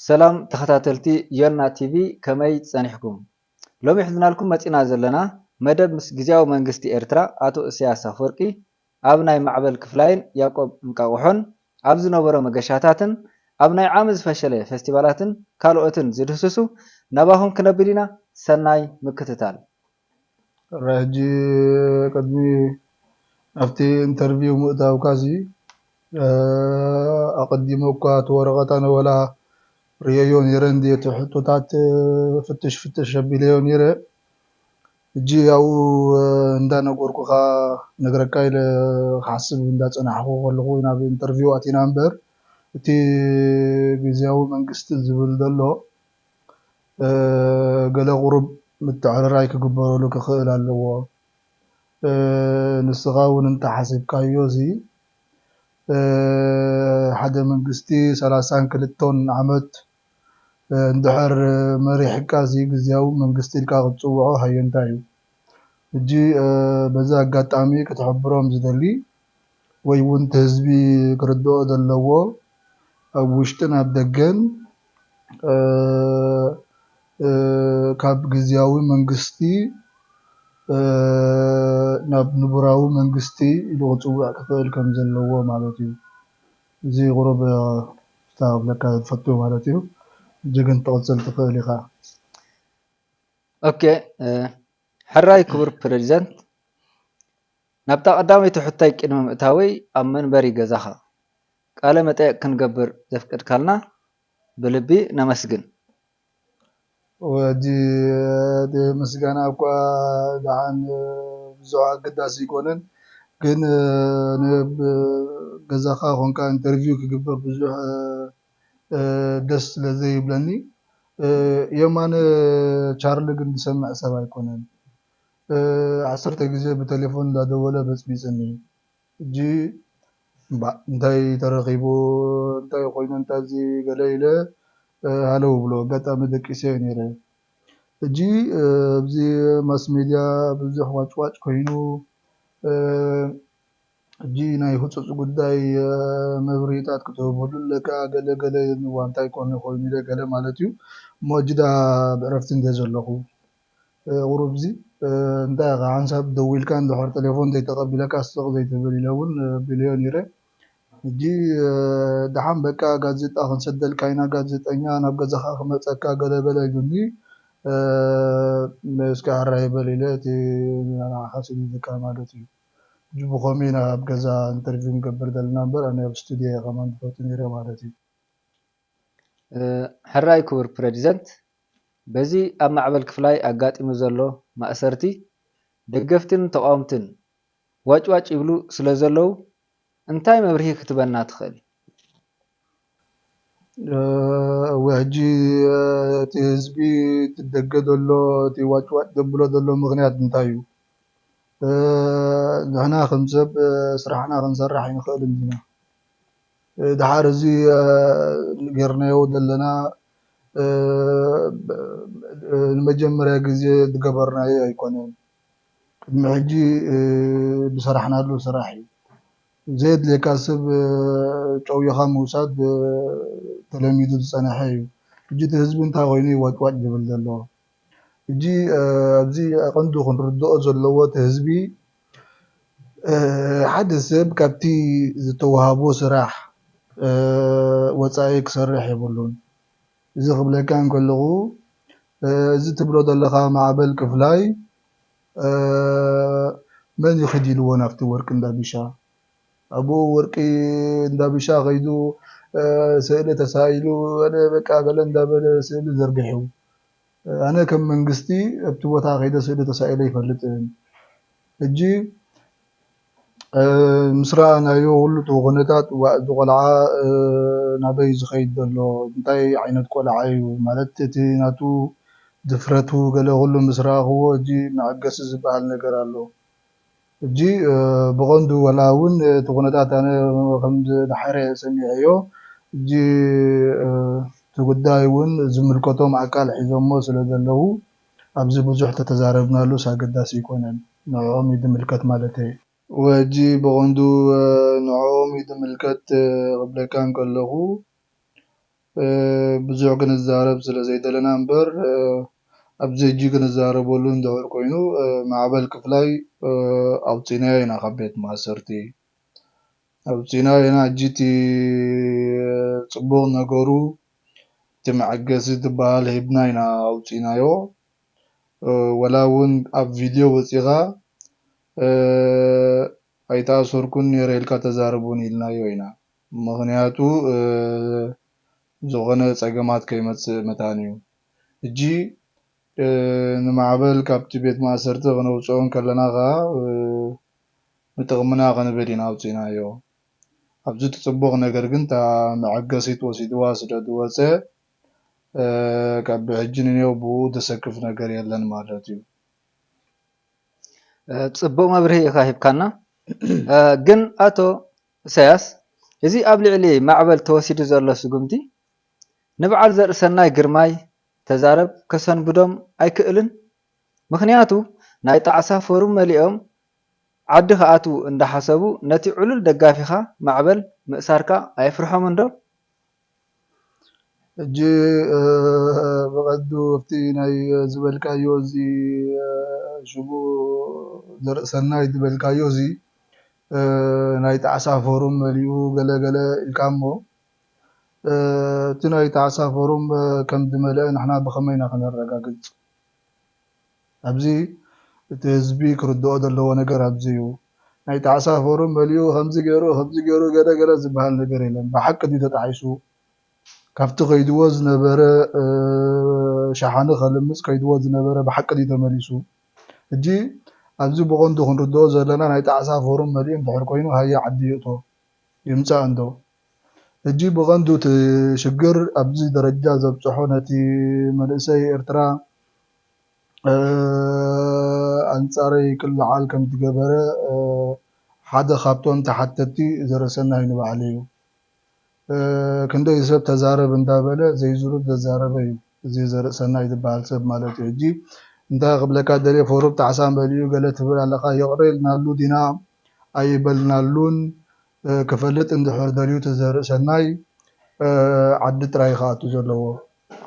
ሰላም ተኸታተልቲ ዮና ቲቪ፣ ከመይ ጸኒሕኩም? ሎሚ ሒዝናልኩም መጺና ዘለና መደብ ምስ ግዝያዊ መንግስቲ ኤርትራ ኣቶ ኢሳያስ ኣፈወርቂ ኣብ ናይ ማዕበል ክፍላይን ያቆብ እንቃቑሖን ኣብ ዝነበሮ መገሻታትን ኣብ ናይ ዓሚ ዝፈሸለ ፈስቲቫላትን ካልኦትን ዝድህስሱ ናባኹም ክነብል ኢና። ሰናይ ምክትታል። ሕጂ ቅድሚ ኣብቲ ኢንተርቪው ምእታውካ ሲ ኣቐዲመ እኳ እቲ ወረቐት ኣነ ወላ ርእየዮ ነይረ እንዲ እቲ ሕቶታት ፍትሽ ፍትሽ ኣቢለዮ ነይረ። ሕጂ ያው እንዳነገርኩኻ ነግረካ ኢለ ክሓስብ እንዳጸናሕኩ ከለኹ ናብ ኢንተርቪው ኣቲና እምበር እቲ ግዝያዊ መንግስቲ ዝብል ዘሎ ገለ ቁሩብ ምትዕርራይ ክግበረሉ ክኽእል ኣለዎ። ንስኻ እውን እንተሓሲብካዮ እዚ ሓደ መንግስቲ ሰላሳን ክልተን ዓመት እንድሕር መሪሕካ እዚ ግዝያዊ መንግስቲ ኢልካ ክትፅውዖ ሃየንታ እዩ። ሕጂ በዚ ኣጋጣሚ ክትሕብሮም ዝደሊ ወይ እውን እቲ ህዝቢ ክርድኦ ዘለዎ ኣብ ውሽጥን ኣብ ደገን ካብ ግዝያዊ መንግስቲ ናብ ንቡራዊ መንግስቲ ኢሉ ክፅውዕ ክኽእል ከም ዘለዎ ማለት እዩ። እዚ ቁሩብ ክብለካ ዝፈቱ ማለት እዩ። ሕጂ ግን ትቕፅል ትኽእል ኢኻ። ኦኬ፣ ሕራይ ክቡር ፕረዚደንት፣ ናብታ ቀዳመይቲ ሕቶይ ቅድሚ ምእታወይ ኣብ መንበሪ ገዛኻ ቃለ መጠየቕ ክንገብር ዘፍቀድካልና ብልቢ ነመስግን። ወዲ እቲ ምስጋና እኳ ደሓን ብዙሕ ኣገዳሲ ኣይኮነን፣ ግን ንብ ገዛኻ ኮንካ ኢንተርቪው ክግበር ብዙሕ ደስ ስለ ዘይብለኒ የማነ ቻርሊ ግን ዝሰምዕ ሰብ ኣይኮነን። ዓሰርተ ግዜ ብቴሌፎን እንዳደወለ በፅቢፅኒ። ሕጂ እምባ እንታይ ተረኺቡ እንታይ ኮይኑ እንታዚ ገለ ኢለ ሃለው ብሎ ኣጋጣሚ ደቂሰ ነይረ። ሕጂ ኣብዚ ማስ ሜድያ ብዙሕ ዋጭዋጭ ኮይኑ ሕጂ ናይ ህፁፅ ጉዳይ መብርሂታት ክትህበሉ ኣለካ ገለ ገለ ዋንታይ ኮነ ኮይኑ ኢለ ገለ ማለት እዩ። እሞ ሕጂ ዳ ብዕረፍቲ እንደ ዘለኹ ቁሩብ እዚ እንታይ ኢኻ ሓንሳብ ደዊልካ እንድሕር ቴሌፎን ዘይተቐቢለካ ስቕ ዘይትብል ኢለ እውን ቢለዮ ነይረ። ሕጂ ደሓን በቃ ጋዜጣ ክንሰደልካ ኢና ጋዜጠኛ ናብ ገዛኻ ክመፀካ ገለገለ ኢሉኒ። እስኪ ሕራይ በል ኢለ እቲ ንዓኻ ስዲድካ ማለት እዩ። ሕጂ ብኸመይ ኢና ኣብ ገዛ ኢንተርቪው ንገብር ዘለና እምበር ኣነ ኣብ ስቱድዮ እየ ከማን ዝፈቱ ነይረ ማለት እዩ። ሕራይ ክቡር ፕረዚደንት፣ በዚ ኣብ ማዕበል ክፍላይ ኣጋጢሙ ዘሎ ማእሰርቲ ደገፍትን ተቓወምትን ዋጭዋጭ ይብሉ ስለ ዘለዉ እንታይ መብርሂ ክትበና ትኽእል? እወ ሕጂ እቲ ህዝቢ እቲ ደገ ዘሎ እቲ ዋጭዋጭ ዘብሎ ዘሎ ምኽንያት እንታይ እዩ? ንሕና ከም ሰብ ስራሕና ክንሰርሕ ኣይንኽእልን ኢና። ድሓር እዚ ጌርናዮ ዘለና ንመጀመርያ ግዜ ዝገበርናዮ ኣይኮነን። ቅድሚ ሕጂ ዝሰራሕናሉ ስራሕ እዩ። ዘየድልየካ ሰብ ጨውይኻ ምውሳድ ተለሚዱ ዝፀነሐ እዩ። ሕጂ እቲ ህዝቢ እንታይ ኮይኑ እዩ ዋጭዋጭ ዝብል ዘሎ? ሕጂ ኣብዚ ቀንዱ ክንርድኦ ዘለዎ እቲ ህዝቢ ሓደ ሰብ ካብቲ ዝተዋሃቦ ስራሕ ወፃኢ ክሰርሕ የብሉን። እዚ ክብለካ እንከለኹ እዚ ትብሎ ዘለኻ ማዕበል ክፍላይ መን እዩ ኺድ ኢልዎ ናብቲ ወርቂ እንዳቢሻ? ኣብኡ ወርቂ እንዳቢሻ ከይዱ ስእሊ ተሳኢሉ በቃ ገለ እንዳበለ ስእሊ ዘርጊሑ። ኣነ ከም መንግስቲ ኣብቲ ቦታ ከይደ ስእሊ ተሳኢለ ኣይፈልጥን። ሕጂ ምስ ረኣናዮ ኩሉ እቲ ኩነታት ዋእ እዚ ቆልዓ ናበይ ዝኸይድ ዘሎ እንታይ ዓይነት ቆልዓ እዩ ማለት እቲ ናቱ ድፍረቱ ገለ ኩሉ ምስ ረኣኽዎ ሕጂ መዐገሲ ዝበሃል ነገር ኣሎ። ሕጂ ብቐንዱ ወላ እውን እቲ ኩነታት ኣነ ከም ዝደሓረ ሰሚዐዮ ሕጂ እቲ ጉዳይ እውን ዝምልከቶም ኣካል ሒዞሞ ስለ ዘለዉ ኣብዚ ብዙሕ ተተዛረብናሉስ ኣገዳሲ ኣይኮነን። ንዕኦም እዩ ዝምልከት ማለተይ። ወጂ ብቐንዱ ንዕኦም እዩ ዝምልከት ክብለካ እንከለኹ ብዙሕ ክንዛረብ ስለ ዘይደለና እምበር ኣብዚ ሕጂ ክንዛረበሉ እንድሕር ኮይኑ ማዕበል ክፍላይ ኣውፂናዮ ኢና ካብ ቤት ማእሰርቲ። ኣውፂናዮ ኢና። ሕጂ እቲ ፅቡቕ ነገሩ እቲ መዐገሲ ዝበሃል ሂብና ኢና ኣውፂናዮ። ወላ እውን ኣብ ቪድዮ ወፂኻ ኣይተኣሰርኩን ነይረ ኢልካ ተዛረቡን ኢልናዮ ኢና። ምኽንያቱ ዝኾነ ፀገማት ከይመፅእ መታን እዩ። ሕጂ ንማዕበል ካብቲ ቤት ማእሰርቲ ክነውፅኦ እንከለና ከዓ ንጥቕምና ክንብል ኢና ኣውፂናዮ። ኣብዚ እቲ ፅቡቕ ነገር ግን እታ መዐገሲት ወሲድዋ ስለ ዝወፀ ካብ ብሕጂ ንኔው ብኡ ዘሰክፍ ነገር የለን ማለት እዩ። ጽቡቕ መብርሂ ኢኻ ሂብካና። ግን ኣቶ እሰያስ፣ እዚ ኣብ ልዕሊ ማዕበል ተወሲዱ ዘሎ ስጉምቲ ንበዓል ዘርእሰናይ ግርማይ ተዛረብ ከሰንብዶም ኣይክእልን? ምኽንያቱ ናይ ጣዕሳ ፎርም መሊኦም ዓዲ ክኣትዉ እንዳሓሰቡ ነቲ ዕሉል ደጋፊኻ ማዕበል ምእሳርካ ኣየፍርሖምን ዶ? ሕጂ ብቐንዱ ኣብቲ ናይ ዝበልካዮ እዚ ሽሙ ዘርእሰናይ ዝበልካዮ እዚ ናይ ጣዕሳ ፎሩም መሊኡ ገለ ገለ ኢልካ እሞ እቲ ናይ ጣዕሳ ፎሩም ከም ዝመልአ ንሕና ብኸመይ ኢና ክነረጋግፅ? ኣብዚ እቲ ህዝቢ ክርድኦ ዘለዎ ነገር ኣብዚ እዩ። ናይ ጣዕሳ ፎሩም መሊኡ ከምዚ ገይሩ ከምዚ ገይሩ ገለ ገለ ዝበሃል ነገር የለን። ብሓቂ ድዩ ተጣዒሱ? ካብቲ ከይድዎ ዝነበረ ሸሓኒ ከልምፅ ከይድዎ ዝነበረ ብሓቂ ድዩ ተመሊሱ? ሕጂ ኣብዚ ብቐንዱ ክንርድኦ ዘለና ናይ ጣዕሳ ፎሩም መሊኡ እንድሕር ኮይኑ ሃየ ዓዲ ይእቶ ይምፃእ እንዶ። ሕጂ ብቐንዱ እቲ ሽግር ኣብዚ ደረጃ ዘብፅሖ ነቲ መንእሰይ ኤርትራ ኣንፃረይ ክለዓል ከም ዝገበረ ሓደ ካብቶም ተሓተቲ ዘርእሰናይ ንባዕሉ እዩ። ክንደይ ሰብ ተዛረብ እንዳበለ ዘይዝሩብ ዘዛረበ እዩ እዚ ዘርእሰናይ ዝበሃል ሰብ ማለት እዩ። ሕጂ እንታይ ክብለካ ደልየ ፎሩም ጣዕሳ መሊኡ ገለ ትብል ኣለኻ ይቕረ ኢልናሉ ዲና ኣይበልናሉን ክፈልጥ እንድሕር ደልዩ እቲ ዘርእሰናይ ዓዲ ጥራይ ክኣቱ ዘለዎ።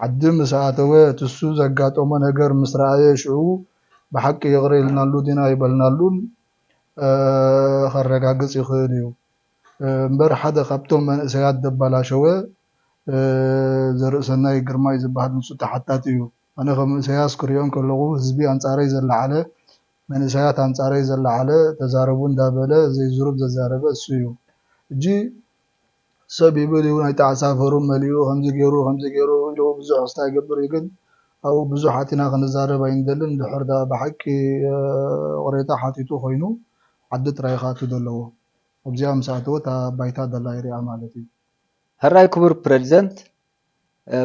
ዓዲ ምስ ኣተወ እቲ እሱ ዘጋጠሞ ነገር ምስ ረኣየ ሽዑ ብሓቂ ይቕረ ኢልናሉ ዲና ኣይበልናሉን ከረጋግፅ ይኽእል እዩ። እምበር ሓደ ካብቶም መንእሰያት ዘባላሸወ ዘርእሰናይ ግርማይ ዝበሃል ንሱ ተሓታቲ እዩ። ኣነ ከም እሰያስ ክሪኦ እንከለኹ ህዝቢ ኣንፃረይ ዘለዓለ መንእሰያት ኣንፃረይ ዘለዓለ ተዛረቡ እንዳበለ ዘይዝሩብ ዘዛረበ እሱ እዩ። ሕጂ ሰብ ይብል እዩ ናይ ጣዕሳ ፎሩም መሊኡ ከምዚ ገይሩ ከምዚ ገይሩ ኢሉ ብዙሕ ክስታይ ይገብር እዩ ግን ኣብኡ ብዙሕ ኣቲና ክንዛረብ ኣይንደልን እንድሕር ደኣ ብሓቂ ይቕሬታ ሓቲቱ ኮይኑ ዓዲ ጥራይ ክኣቱ ዘለዎ ኣብዚኣ ምስ ኣተወ እታ ባይታ ደላ ይሪኣ ማለት እዩ። ሕራይ ክቡር ፕረዚደንት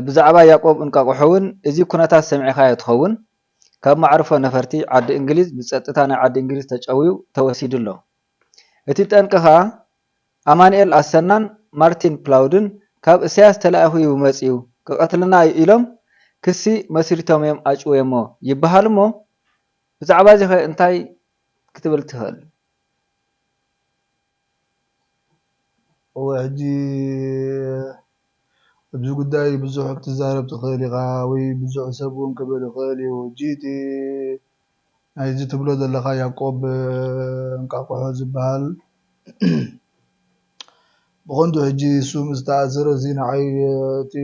ብዛዕባ ያቆብ እንቃቑሖ እውን እዚ ኩነታት ሰሚዕኻዮ ትኸውን ካብ ማዕርፎ ነፈርቲ ዓዲ እንግሊዝ ብጸጥታ ናይ ዓዲ እንግሊዝ ተጨውዩ ተወሲዱ ኣሎ እቲ ጠንቂ ኸኣ ኣማንኤል ኣሰናን ማርቲን ፕላውድን ካብ እስያስ ተላኢኹ እዩ መጺኡ ክቐትልና እዩ ኢሎም ክሲ መስሪቶም እዮም ኣጭውዮሞ ይበሃል እሞ ብዛዕባ እዚ ኸ እንታይ ክትብል ትኽእል? እወ ሕጂ ኣብዚ ጉዳይ ብዙሕ ክትዛረብ ትኽእል ኢኻ ወይ ብዙሕ ሰብ እውን ክብል ይኽእል እዩ። ሕጂ እቲ ናይዚ ትብሎ ዘለኻ ያቆብ እንቃቑሖ ዝበሃል ብቐንዱ ሕጂ እሱ ምስ ተኣሰረ እዚ ንዓይ እቲ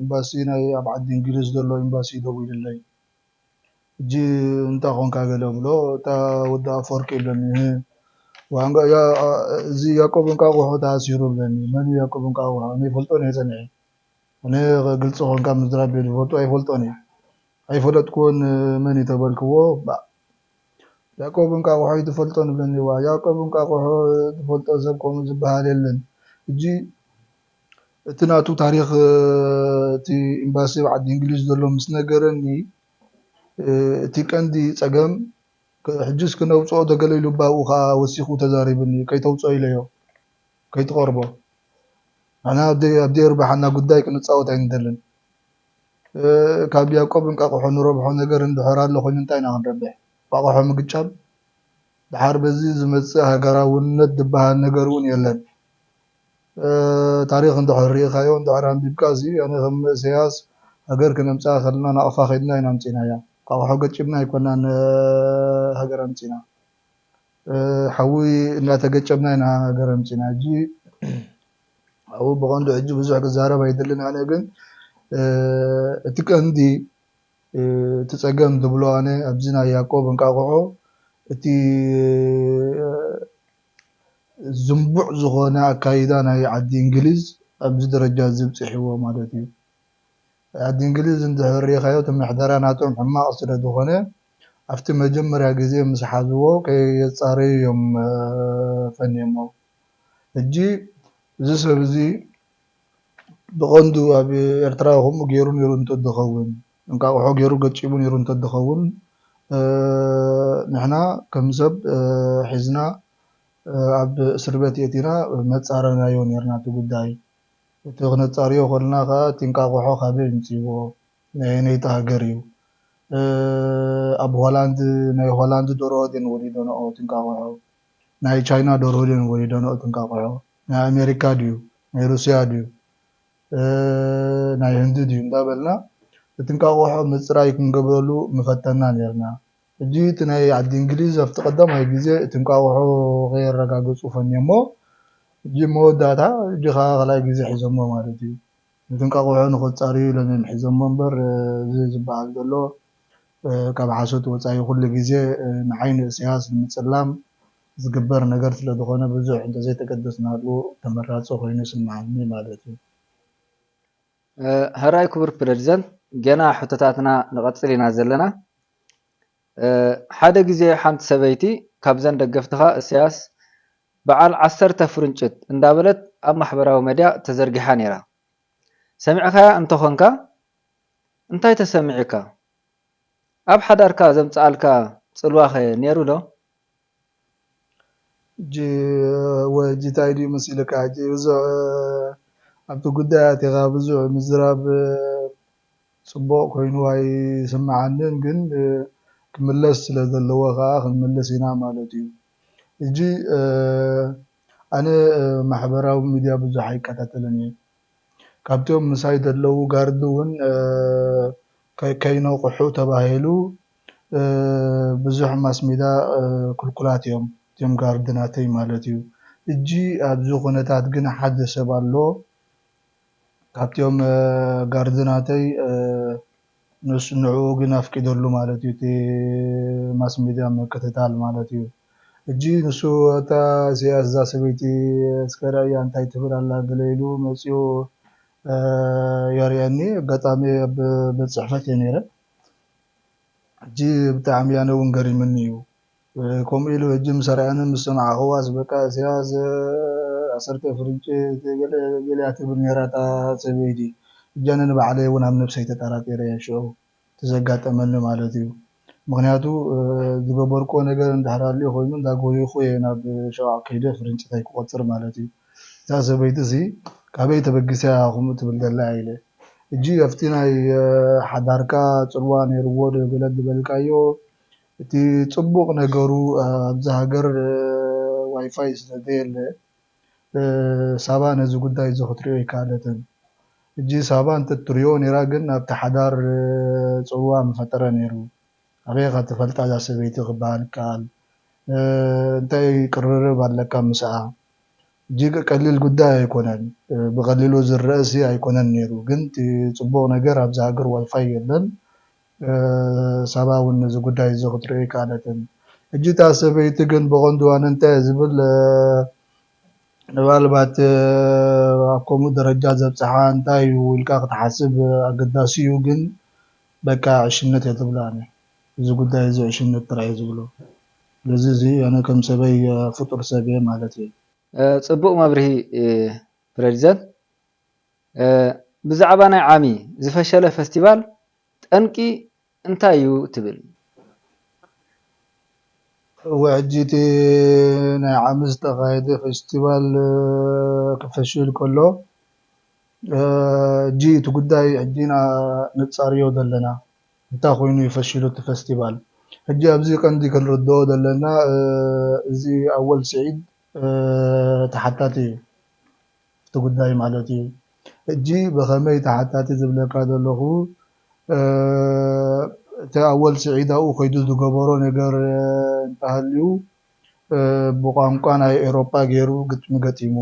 ኤምባሲ ናይ ኣብ ዓዲ እንግሊዝ ዘሎ ኤምባሲ ደዊሉለይ። ሕጂ እንታይ ኾንካ ገለ ብሎ እታ ወዲ ኣፈወርቂ ይብለኒ ዋንጋ እዚ ያቆብ እንቃቑሖ ተኣሲሩ ብለኒ። መን እዩ ያቆብ እንቃቑሖ? ኣነ ይፈልጦን እየ ጸኒሐ። ኣነ ግልፂ ኾንካ ምዝራብ እየ ዝፈልጦ ኣይፈልጦን እየ። ኣይፈለጥኩዎን መን እዩ ተበልክዎ ባእ ያቆብ እንቃቑሖ ኣይትፈልጦን ይብለኒ። ዋ ያቆብ እንቃቑሖ ዝፈልጦ ሰብ ከምኡ ዝበሃል የለን። ሕጂ እቲ ናቱ ታሪኽ እቲ ኤምባሲ ኣብ ዓዲ እንግሊዝ ዘሎ ምስ ነገረኒ እቲ ቀንዲ ፀገም ሕጅስ ክነውፅኦ ዶ ገለ ኢሉ እባ ኣብኡ ከዓ ወሲኹ ተዛሪብኒ ከይተውፅኦ ኢለዮ ከይትቐርቦ ንሕና ኣብ ዘይርብሓና ጉዳይ ክንፃወት ኣይንደልን ካብ ያቆብ እንቃቑሖ ንረብሖ ነገር እንድሕር ኣሎ ኮይኑ እንታይ ኢና ክንረብሕ እንቋቑሖ ምግጫም ደሓር በዚ ዝመፅእ ሃገራውነት ዝበሃል ነገር እውን የለን ታሪኽ እንድሕር ርኢኻዮ እንድሕር ኣንቢብካ እዚ ኣነ ከም ኢሳያስ ሃገር ክነምፅኣ ከለና ናቕፋ ከድና ኢና ኣምፂናያ። ቃቑሖ ገጭብና ኣይኮናን ሃገር ኣምፂና፣ ሓዊ እናተገጨብና ኢና ሃገር ኣምፂና። ሕጂ ኣብኡ ብቐንዱ ሕጂ ብዙሕ ክዛረብ ኣይደልን። ኣነ ግን እቲ ቀንዲ እቲ ጸገም ዝብሎ ኣነ ኣብዚ ናይ ያዕቆብ እንቃቑሖ እቲ ዝንቡዕ ዝኾነ ኣካይዳ ናይ ዓዲ እንግሊዝ ኣብዚ ደረጃ እዚ ብጽሕዎ ማለት እዩ። ዓዲ እንግሊዝ እንድሕር ርኢኻዮ እቲ ምሕደራ ናቶም ሕማቕ ስለ ዝኾነ ኣብቲ መጀመርያ ግዜ ምስ ሓዝዎ ከየጻረዩ እዮም ፈንዮሞ። ሕጂ እዚ ሰብ እዚ ብቐንዱ ኣብ ኤርትራ ከምኡ ገይሩ ነይሩ እንተዝኸውን፣ እንቃቑሖ ገይሩ ገጪቡ ነይሩ እንተዝኸውን፣ ንሕና ከም ሰብ ሒዝና ኣብ እስር ቤት የእቲና መጻረናዮ ነይርና እቲ ጉዳይ። እቲ ክነጻርዮ ከለና ከኣ እቲ እንቃቑሖ ካበይ ኣምጺእዎ? ናይ ኣየነይቲ ሃገር እዩ? ኣብ ሆላንድ፣ ናይ ሆላንድ ደርሆ ድየን ወሊደንኦ እቲ እንቃቑሖ? ናይ ቻይና ደርሆ ድየን ወሊደንኦ እቲ እንቃቑሖ? ናይ ኣሜሪካ ድዩ? ናይ ሩስያ ድዩ? ናይ ህንዲ ድዩ? እንዳበልና እቲ እንቃቑሖ ምጽራይ ክንገብረሉ ምፈተና ነይርና። ሕጂ እቲ ናይ ዓዲ እንግሊዝ ኣብቲ ቀዳማይ ግዜ እቲ እንቃቑሖ ከየረጋገጹ ፈንዮሞ፣ ሕጂ መወዳእታ ሕጂ ከኣ ካልኣይ ግዜ ሒዞሞ ማለት እዩ። እቲ እንቃቑሖ ንኸጻርዩ ኢሎም እዮም ሒዞሞ እምበር፣ እዚ ዝበሃል ዘሎ ካብ ሓሶት ወጻኢ ኩሉ ግዜ ንዓይ ንእስያስ ንምጽላም ዝግበር ነገር ስለ ዝኾነ ብዙሕ እንተዘይተገደስናሉ ተመራጺ ኮይኑ ይስምዓኒ ማለት እዩ። ሕራይ ክቡር ፕረዚደንት፣ ገና ሕቶታትና ንቐጽል ኢና ዘለና። ሓደ ግዜ ሓንቲ ሰበይቲ ካብዘን ደገፍትኻ እሰያስ በዓል ዓሰርተ ፍርንጭት እንዳበለት ኣብ ማሕበራዊ መድያ ተዘርጊሓ ነይራ። ሰሚዕኻያ እንተኾንካ እንታይ ተሰሚዑካ? ኣብ ሓዳርካ ዘምጽኣልካ ጽልዋኸ ነይሩ ዶ? ሕጂ ወይ ሕጂ እንታይ ድዩ መሲልካ? ሕጂ ብዙሕ ኣብቲ ጉዳይ ኣቲኻ ብዙሕ ምዝራብ ጽቡቕ ኮይኑ ኣይስምዓንን፣ ግን ክምለስ ስለ ዘለዎ ከኣ ክንምልስ ኢና ማለት እዩ። ሕጂ ኣነ ማሕበራዊ ሚድያ ብዙሕ ኣይከታተልን እየ። ካብቶም ምሳይ ዘለዉ ጋርድ እውን ከይነቕሑ ተባሂሉ ብዙሕ ማስሜዳ ክልኩላት እዮም፣ እቲኦም ጋርድ ናተይ ማለት እዩ። ሕጂ ኣብዚ ኩነታት ግን ሓደ ሰብ ኣሎ ካብቲኦም ጋርድ ናተይ ንሱ ንዕኡ ግን ኣፍቂደሉ ማለት እዩ፣ እቲ ማስ ሚድያ ምክትታል ማለት እዩ። ሕጂ ንሱ እታ ኢሳያስ እዛ ሰበይቲ እስከ ርእያ እንታይ ትብል ኣላ ገለ ኢሉ መፂኡ የርእየኒ። ኣጋጣሚ ኣብ ቤት ፅሕፈት እየ ነይረ። ሕጂ ብጣዕሚ ኣነ እውን ገሪምኒ እዩ። ከምኡ ኢሉ ሕጂ ምስ ኣርኣየኒ ምስ ሰማዕኽዋስ በቃ ኢሳያስ ዓሰርተ ፍርንጭ ገሊኣ ትብል ነይራ እታ ሰበይቲ። ሕጂ ኣነ ንባዕለይ እውን ኣብ ነብሰይ ተጠራጢረ እየ ሽዑ እቲ ዘጋጠመኒ ማለት እዩ። ምኽንያቱ ዝገበርክዎ ነገር እንድሕር ኣልዩ ኮይኑ እንዳጎየኹ እየ ናብ ሸቓቕ ከይደ ፍርንጭታይ ክቖጽር ማለት እዩ። እታ ሰበይቲ እዚ ካበይ ተበጊሳ እያ ከምኡ ትብል ዘላ ኢለ። ሕጂ ኣብቲ ናይ ሓዳርካ ጽልዋ ነይርዎ ዶ ገለ ዝበልካዮ እቲ ጽቡቕ ነገሩ ኣብዚ ሃገር ዋይፋይ ስለ ዘየለ ሳባ ነዚ ጉዳይ እዚ ክትሪኦ ኣይከኣለትን። ሕጂ ሳባ እንተትሪኦ ነይራ ግን ኣብቲ ሓዳር ጽልዋ ምፈጠረ ነይሩ። ኣበይ ኢኻ ትፈልጣ እዛ ሰበይቲ ክበሃል ይከኣል። እንታይ ቅርርብ ኣለካ ምስኣ? እጅግ ቀሊል ጉዳይ ኣይኮነን። ብቐሊሉ ዝረእሲ ኣይኮነን ነይሩ። ግን እቲ ጽቡቕ ነገር ኣብዚ ሃገር ዋይፋይ የለን። ሳባ እውን ነዚ ጉዳይ እዚ ክትሪኦ ኣይከኣለትን። ሕጂ እታ ሰበይቲ ግን ብቐንዱ ኣነ እንታይ እየ ዝብል ምናልባት ኣብ ከምኡ ደረጃ ዘብፅሓ እንታይ እዩ ኢልካ ክትሓስብ ኣገዳሲ እዩ። ግን በቃ ዕሽነት እየ ዝብሎ ኣነ። እዚ ጉዳይ እዚ ዕሽነት ጥራይ እየ ዝብሎ። ስለዚ እዚ ኣነ ከም ሰበይ ፍጡር ሰብ እየ ማለት እዩ። ፅቡቕ መብርሂ ፕረዚደንት። ብዛዕባ ናይ ዓሚ ዝፈሸለ ፈስቲቫል ጠንቂ እንታይ እዩ ትብል? እወ፣ ሕጂ እቲ ናይ ዓሚ ዝተኻየደ ፈስቲቫል ክፈሽል ከሎ ሕጂ እቲ ጉዳይ ሕጂ ኢና ንጻርዮ ዘለና። እንታይ ኮይኑ እዩ ፈሽሉ እቲ ፈስቲቫል? ሕጂ ኣብዚ ቀንዲ ክንርድኦ ዘለና እዚ ኣወል ስዒድ ተሓታቲ እዩ። እቲ ጉዳይ ማለት እዩ። ሕጂ ብኸመይ ተሓታቲ ዝብለካ ዘለኹ፣ እቲ ኣወል ስዒድ ኣብኡ ከይዱ ዝገበሮ ነገር እንተሃልዩ፣ ብቋንቋ ናይ ኤሮጳ ገይሩ ግጥሚ ገጢሙ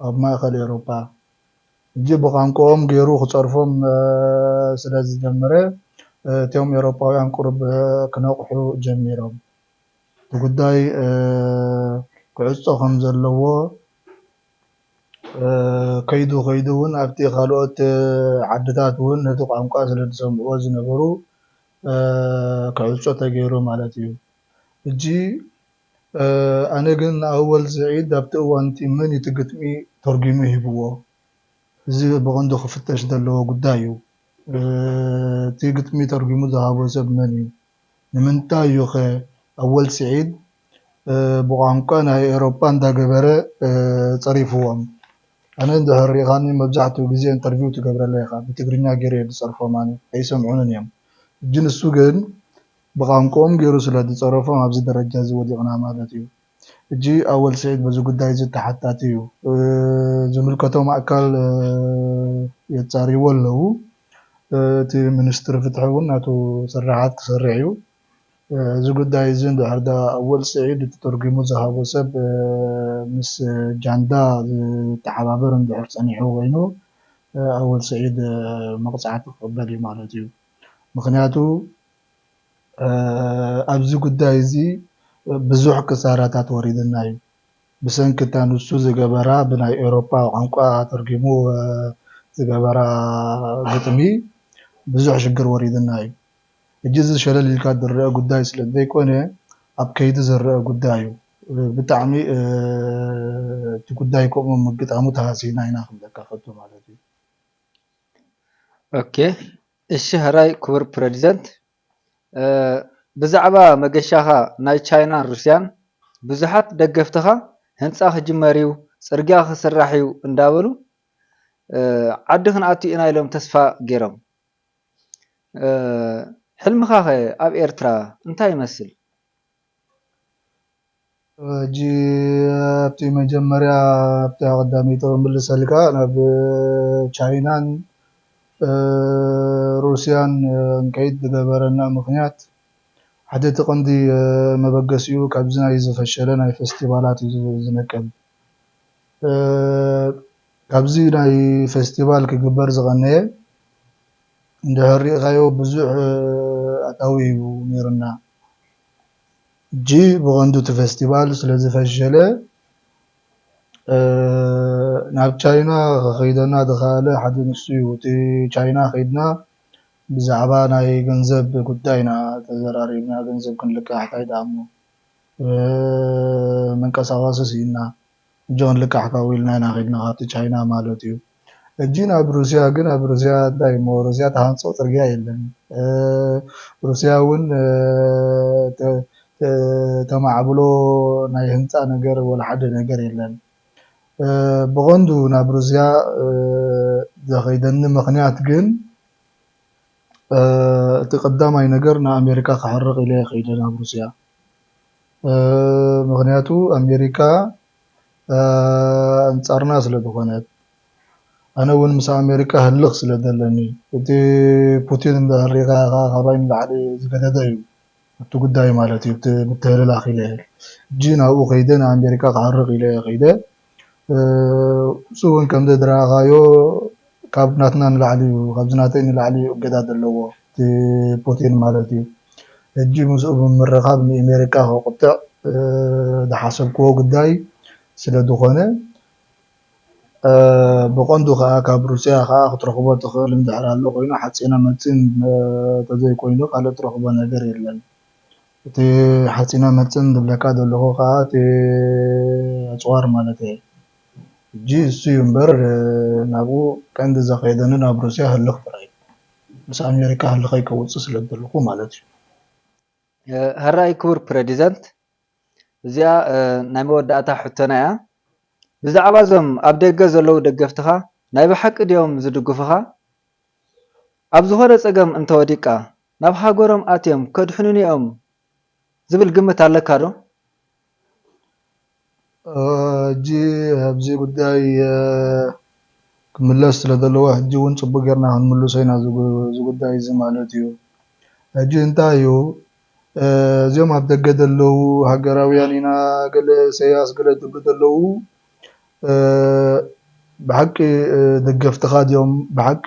ኣብ ማእከል ኤሮጳ። ሕጂ ብቋንቋኦም ገይሩ ክጸርፎም ስለ ዝጀመረ፣ እቲኦም ኤሮጳውያን ቁሩብ ክነቕሑ ጀሚሮም። እቲ ጉዳይ ክዕጾ ከም ዘለዎ ከይዱ ከይዱ እውን ኣብቲ ካልኦት ዓድታት እውን ነቲ ቋንቋ ስለ ዝሰምዕዎ ዝነበሩ ክዕጾ ተገይሩ ማለት እዩ። ሕጂ ኣነ ግን ንኣወል ስዒድ ኣብቲ እዋን እቲ መን እዩ እቲ ግጥሚ ተርጒሙ ሂብዎ? እዚ ብቐንዱ ክፍተሽ ዘለዎ ጉዳይ እዩ። እቲ ግጥሚ ተርጒሙ ዝሃቦ ሰብ መን እዩ? ንምንታይ እዩ ኸ ኣወል ስዒድ ብቋንቋ ናይ ኤሮጳ እንዳገበረ ጸሪፍዎም? ኣነ እንድሕር ሪኢኻኒ መብዛሕትኡ ግዜ ኢንተርቪው ትገብረለይ ኢኻ። ብትግርኛ ገይረ እየ ዝጸርፎም ኣነ፣ ኣይሰምዑንን እዮም። ሕጂ ንሱ ግን ብቋንቋኦም ገይሩ ስለ ዝጸረፎም ኣብዚ ደረጃ እዚ ወዲቕና ማለት እዩ። ሕጂ ኣወል ስዒድ በዚ ጉዳይ እዚ ተሓታቲ እዩ። ዝምልከቶም ኣካል የጻርይዎ ኣለዉ። እቲ ሚኒስትሪ ፍትሒ እውን ናቱ ስርሓት ክሰርሕ እዩ። እዚ ጉዳይ እዚ እንድሕር ዳ ኣወል ስዒድ እቲ ተርጒሙ ዝሃቦ ሰብ ምስ ጃንዳ ዝተሓባበር እንድሕር ጸኒሑ ኮይኑ ኣወል ስዒድ መቕጻዕቲ ክቕበል እዩ ማለት እዩ። ምኽንያቱ ኣብዚ ጉዳይ እዚ ብዙሕ ክሳራታት ወሪድና እዩ። ብሰንኪ እታ ንሱ ዝገበራ ብናይ ኤውሮጳ ቋንቋ ተርጒሙ ዝገበራ ግጥሚ ብዙሕ ሽግር ወሪድና እዩ። ሕጂ እዚ ሸለል ኢልካ ዝረአ ጉዳይ ስለ ዘይኮነ ኣብ ከይዲ ዝረአ ጉዳይ እዩ። ብጣዕሚ እቲ ጉዳይ ከምኡ ምግጣሙ ተሃሲና ኢና ክንብለካ ፈቱ ማለት እዩ። ኦኬ እሺ፣ ሕራይ ክቡር ፕረዚደንት፣ ብዛዕባ መገሻኻ ናይ ቻይናን ሩስያን ብዙሓት ደገፍትኻ ህንፃ ክጅመር እዩ፣ ፅርግያ ክስራሕ እዩ እንዳበሉ ዓዲ ክንኣቱ ኢና ኢሎም ተስፋ ገይሮም። ሕልምኻኸ ኣብ ኤርትራ እንታይ ይመስል? ሕጂ ኣብቲ መጀመርያ ኣብታ ቀዳመይቲ ክምልሰልካ ናብ ቻይናን ሩስያን ክንከይድ ዝገበረና ምኽንያት ሓደ እቲ ቀንዲ መበገሲኡ ካብዚ ናይ ዝፈሸለ ናይ ፈስቲቫላት እዩ ዝነቅል። ካብዚ ናይ ፈስቲቫል ክግበር ዝቐነየ እንድሕር ሪኢኻዮ ብዙሕ ኣታዊ እዩ ነይሩና። ሕጂ ብቐንዱ እቲ ፈስቲቫል ስለ ዝፈሸለ ናብ ቻይና ከኸይደና ዝኸኣለ ሓደ ንሱ እዩ። እቲ ቻይና ከይድና ብዛዕባ ናይ ገንዘብ ጉዳይ ኢና ተዘራሪብና፣ ገንዘብ ክንልቃሕ እንታይ ደኣ እሞ መንቀሳቐሲ ስኢንና። ሕጂ ክንልቃሕ ካብኡ ኢልና ኢና ከድና ካብቲ ቻይና ማለት እዩ። ሕጂ ናብ ሩስያ ግን ኣብ ሩስያ እንታይ እሞ ሩስያ ትሃንፆ ፅርግያ የለን። ሩስያ እውን ተማዕብሎ ናይ ህንፃ ነገር ወላ ሓደ ነገር የለን። ብቐንዱ ናብ ሩስያ ዘኸይደኒ ምኽንያት ግን እቲ ቀዳማይ ነገር ንኣሜሪካ ክሕርቕ ኢለ ከይደ ናብ ሩስያ። ምኽንያቱ ኣሜሪካ ኣንጻርና ስለ ዝኾነት፣ ኣነ እውን ምስ ኣሜሪካ ህልኽ ስለ ዘለኒ፣ እቲ ፑቲን እንድሕር ሪኢኻ ኢኻ ካባይ ንላዕሊ ዝገደደ እዩ ኣብቲ ጉዳይ ማለት እዩ፣ ኣብቲ ምትህልላኽ ኢለ ሕጂ ናብኡ ከይደ ንኣሜሪካ ክሕርቕ ኢለ ከይደ እሱ እውን ከምዚ ዝረኣኻዮ ካብ ናትና ንላዕሊ እዩ፣ ካብዚ ናተይ ንላዕሊ እዩ እገዳ ዘለዎ እቲ ፑቲን ማለት እዩ። ሕጂ ምስኡ ብምርኻብ ንኤሜሪካ ከቁጥዕ ዝሓሰብክዎ ጉዳይ ስለ ዝኾነ ብቐንዱ ከዓ ካብ ሩስያ ከዓ ክትረኽቦ ትኽእል እንድሕር ኣሎ ኮይኑ ሓፂነ መፂን ተዘይኮይኑ ካልእ ትረኽቦ ነገር የለን። እቲ ሓፂነ መፅን ዝብለካ ዘለኹ ከዓ እቲ ኣፅዋር ማለት እየ። ሕጂ እሱ እዩ እምበር ናብኡ ቀንዲ ዘኸየደኒ ናብ ሩስያ ህልኽ ጥራይ ምስ ኣሜሪካ ህልኸይ ከውፅእ ስለ ዝደለኹ ማለት እዩ። ሕራይ ክቡር ፕረዚደንት፣ እዚኣ ናይ መወዳእታ ሕቶና እያ። ብዛዕባ እዞም ኣብ ደገ ዘለዉ ደገፍትኻ ናይ ብሓቂ ድዮም ዝድግፉኻ? ኣብ ዝኾነ ጸገም እንተወዲቅካ ናብ ሃገሮም ኣትዮም ከድሕኑኒ እዮም ዝብል ግምት ኣለካ ዶ? ሕጂ ኣብዚ ጉዳይ ክምለስ ስለ ዘለዎ ሕጂ እውን ፅቡቅ ጌርና ክንምልሶ ኢና እዚ ጉዳይ እዚ ማለት እዩ። ሕጂ እንታይ እዩ? እዚኦም ኣብ ደገ ዘለዉ ሃገራውያን ኢና ገለ ኢሰያስ ገለ ትብሉ ዘለዉ ብሓቂ ደገፍትኻ ድዮም ብሓቂ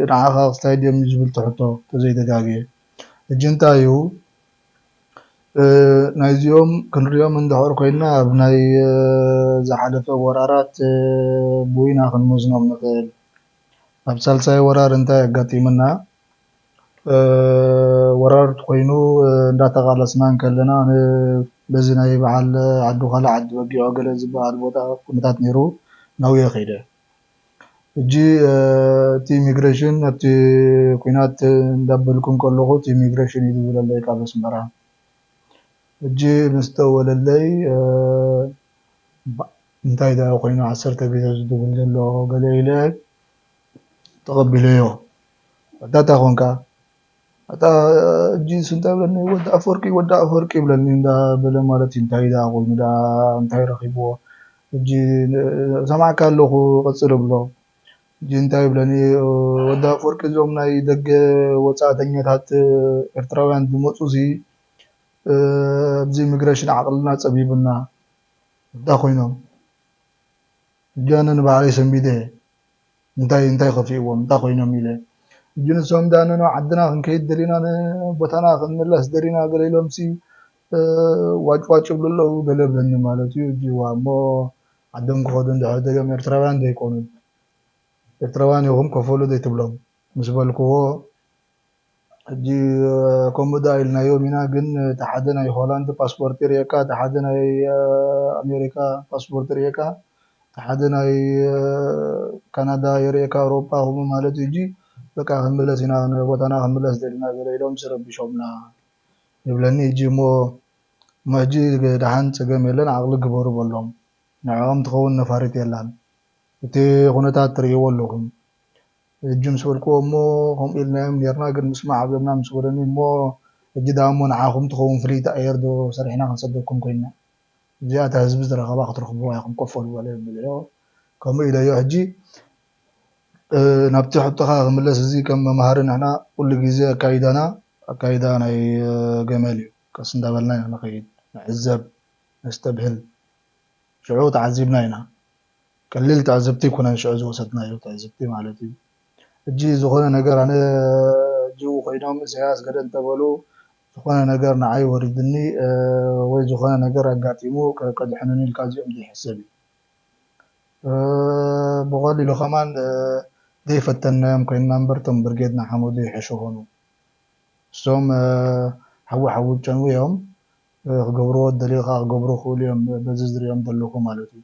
ንዓኻ ክስታይ ድዮም እዩ ዝብል ትሕቶ ተዘይተጋግየ። ሕጂ እንታይ እዩ ናይዚኦም ክንሪኦም እንድሕር ኮይና ኣብ ናይ ዝሓለፈ ወራራት ብዊና ክንመዝኖም ንኽእል። ኣብ ሳልሳይ ወራር እንታይ ኣጋጢምና? ወራር ኮይኑ እንዳተቓለስና እንከለና በዚ ናይ በዓል ዓዱ ካልእ ዓዲ በጊዖ ገለ ዝበሃል ቦታ ኩነታት ነይሩ ናውየ ከይደ። ሕጂ እቲ ኢሚግሬሽን ኣብቲ ኩናት እንዳበልኩ እንከለኹ እቲ ኢሚግሬሽን እዩ ዝብለለይ ካብ ኣስመራ። ሕጂ ምስ ደወለለይ እንታይ ደኣ ኮይኑ ዓሰርተ ግዜ ዝድውል ዘሎ ገለ ኢለ ተቐቢለዮ። ኣታ እንታይ ኮንካ? ኣታ ሕጂ እንታይ ብለኒ ወዲ ኣፈወርቂ ወዲ ኣፈወርቂ ይብለኒ እንዳበለ ማለት እዩ። እንታይ ደኣ ኮይኑ ደኣ እንታይ ረኺብዎ? ሕጂ ሰማዕካ ኣለኹ ቀጽል እብሎ። ሕጂ እንታይ ይብለኒ ወዲ ኣፈወርቂ እዞም ናይ ደገ ወጻእተኛታት ኤርትራውያን ዝመጹ ሲ ኣብዚ ኢሚግሬሽን ዓቕልና ጸቢብና እንታይ ኮይኖም? ሕጂ ኣነ ንባዕለይ ሰንቢደ እንታይ እንታይ ከፊእዎም እንታይ ኮይኖም ኢለ ሕጂ ንሶም ዳነኖ ዓድና ክንከይድ ደሊና ንቦታና ክንምለስ ደሊና ገለ ኢሎም ሲ ዋጭ ዋጭ ይብሉ ኣለዉ ገለ ብለኒ ማለት እዩ። ሕጂ ዋ እሞ ዓዶም ክኸዱ እንድሕር ደልዮም ኤርትራውያን ዘይኮኑን ኤርትራውያን ኢኹም ከፈሉ ዘይትብሎም ምስ በልክዎ ሕጂ ከምኡ ደኣ ኢልናዮም ኢና ግን እቲ ሓደ ናይ ሆላንድ ፓስፖርት የርእየካ እቲ ሓደ ናይ ኣሜሪካ ፓስፖርት የርእየካ እቲ ሓደ ናይ ካናዳ የርእየካ ኣውሮጳ ከምኡ ማለት እዩ ሕጂ በቃ ክንምለስ ኢና ንቦታና ክንምለስ ደሊና ገለ ኢሎም ሲ ረቢሾምና ይብለኒ ሕጂ እሞ እሞ ሕጂ ደሓን ጸገም የለን ዓቕሊ ግበሩ በሎም ንዕኦም ትኸውን ነፋሪት የላን እቲ ኩነታት ትርእይዎ ኣለኹም ሕጂ ምስ በልክዎ እሞ ከምኡ ኢልናዮም ኔርና ግን ምስማዕ ኣብለና ምስ በለኒ እሞ ሕጂ ደኣ እሞ ንዓኹም ትኸውን ፍልይቲ ኣየር ዶ ሰሪሕና ክንሰደኩም ኮይንና እዚኣ እታ ህዝቢ ዝረኸባ ክትረኽብዋ ኢኹም ኮፍ በሉ በለ ብልዮ ከምኡ ኢለዮ ሕጂ ናብቲ ሕቶኻ ክምለስ እዚ ከም መምሃሪ ንሕና ኩሉ ግዜ ኣካይዳና ኣካይዳ ናይ ገመል እዩ ቀስ እንዳበልና ኢና ንኸይድ ንዕዘብ ነስተብህል ሽዑ ተዓዚብና ኢና ቀሊል ትዕዝብቲ ኣይኮነን ሽዑ ዝወሰድናዮ ትዕዝብቲ ማለት እዩ። ሕጂ ዝኾነ ነገር ኣነ ሕጂ ኮይኖም ኢሳያስ ገለ እንተበሉ ዝኾነ ነገር ንዓይ ወሪድኒ ወይ ዝኾነ ነገር ኣጋጢሙ ከድሕኑኒ ኢልካ እዚኦም ዘይሕሰብ እዩ። ብቐሊሉ ከማን ዘይፈተንናዮም ኮይንና እምበር እቶም ብርጌድ ንሓመዱ ይሕሹ ኾኑ። እሶም ሓዊ ሓዊ ጨንዉ እዮም ክገብርዎ ደልዩ ከዓ ክገብሩ ክእሉ እዮም በዚ ዝሪኦም ዘለኹ ማለት እዩ።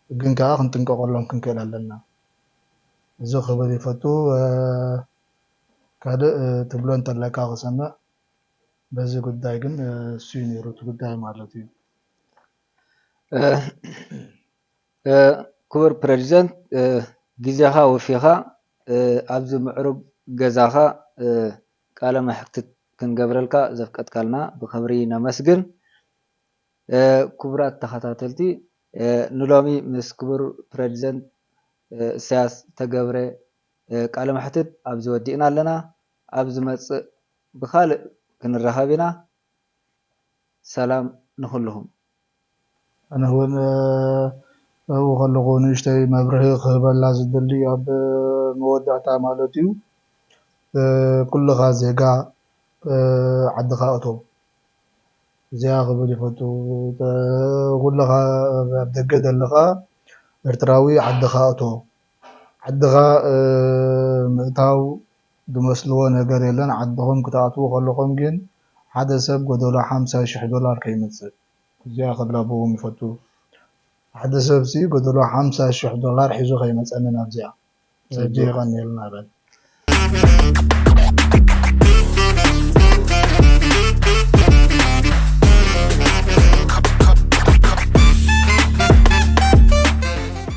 ግን ከዓ ክንጥንቀቐሎም ክንክእል ኣለና። እዚ ክብል ይፈቱ። ካልእ ትብሎ እንተለካ ክሰምዕ። በዚ ጉዳይ ግን እሱ እዩ ነይሩ እቲ ጉዳይ ማለት እዩ። ክቡር ፕረዚደንት፣ ግዜኻ ወፊኻ ኣብዚ ምዕሩግ ገዛኻ ቃለ መሕትት ክንገብረልካ ዘፍቀድካልና ብኽብሪ ነመስግን። ክቡራት ተኸታተልቲ፣ ንሎሚ ምስ ክቡር ፕረዚደንት ኢሳያስ ተገብረ ቃለ መሕትት ኣብዚ ወዲእና ኣለና። ኣብ ዝመጽእ ብኻልእ ክንራኸብ ኢና። ሰላም ንኹልኹም። ኣነ እውን ኣብኡ ከለኹ ንእሽተይ መብርሂ ክህበላ ዝደሊ ኣብ መወዳእታ ማለት እዩ። ኩልኻ ዜጋ ዓድኻ እቶ። እዚኣ ክብል ይፈቱ። ኩልኻ ኣብ ደገ ዘለኻ ኤርትራዊ ዓድኻ እቶ። ዓድኻ ምእታው ዝመስልዎ ነገር የለን። ዓድኹም ክትኣትዉ ከለኹም ግን ሓደ ሰብ ጎደሎ ሓምሳ ሽሕ ዶላር ከይመጽእ። እዚኣ ክብላ ብእዎም ይፈቱ። ሓደ ሰብሲ ጎደሎ ሓምሳ ሽሕ ዶላር ሒዙ ከይመጸኒ ናብዚኣ። ሕጂ የቐንየልና በል።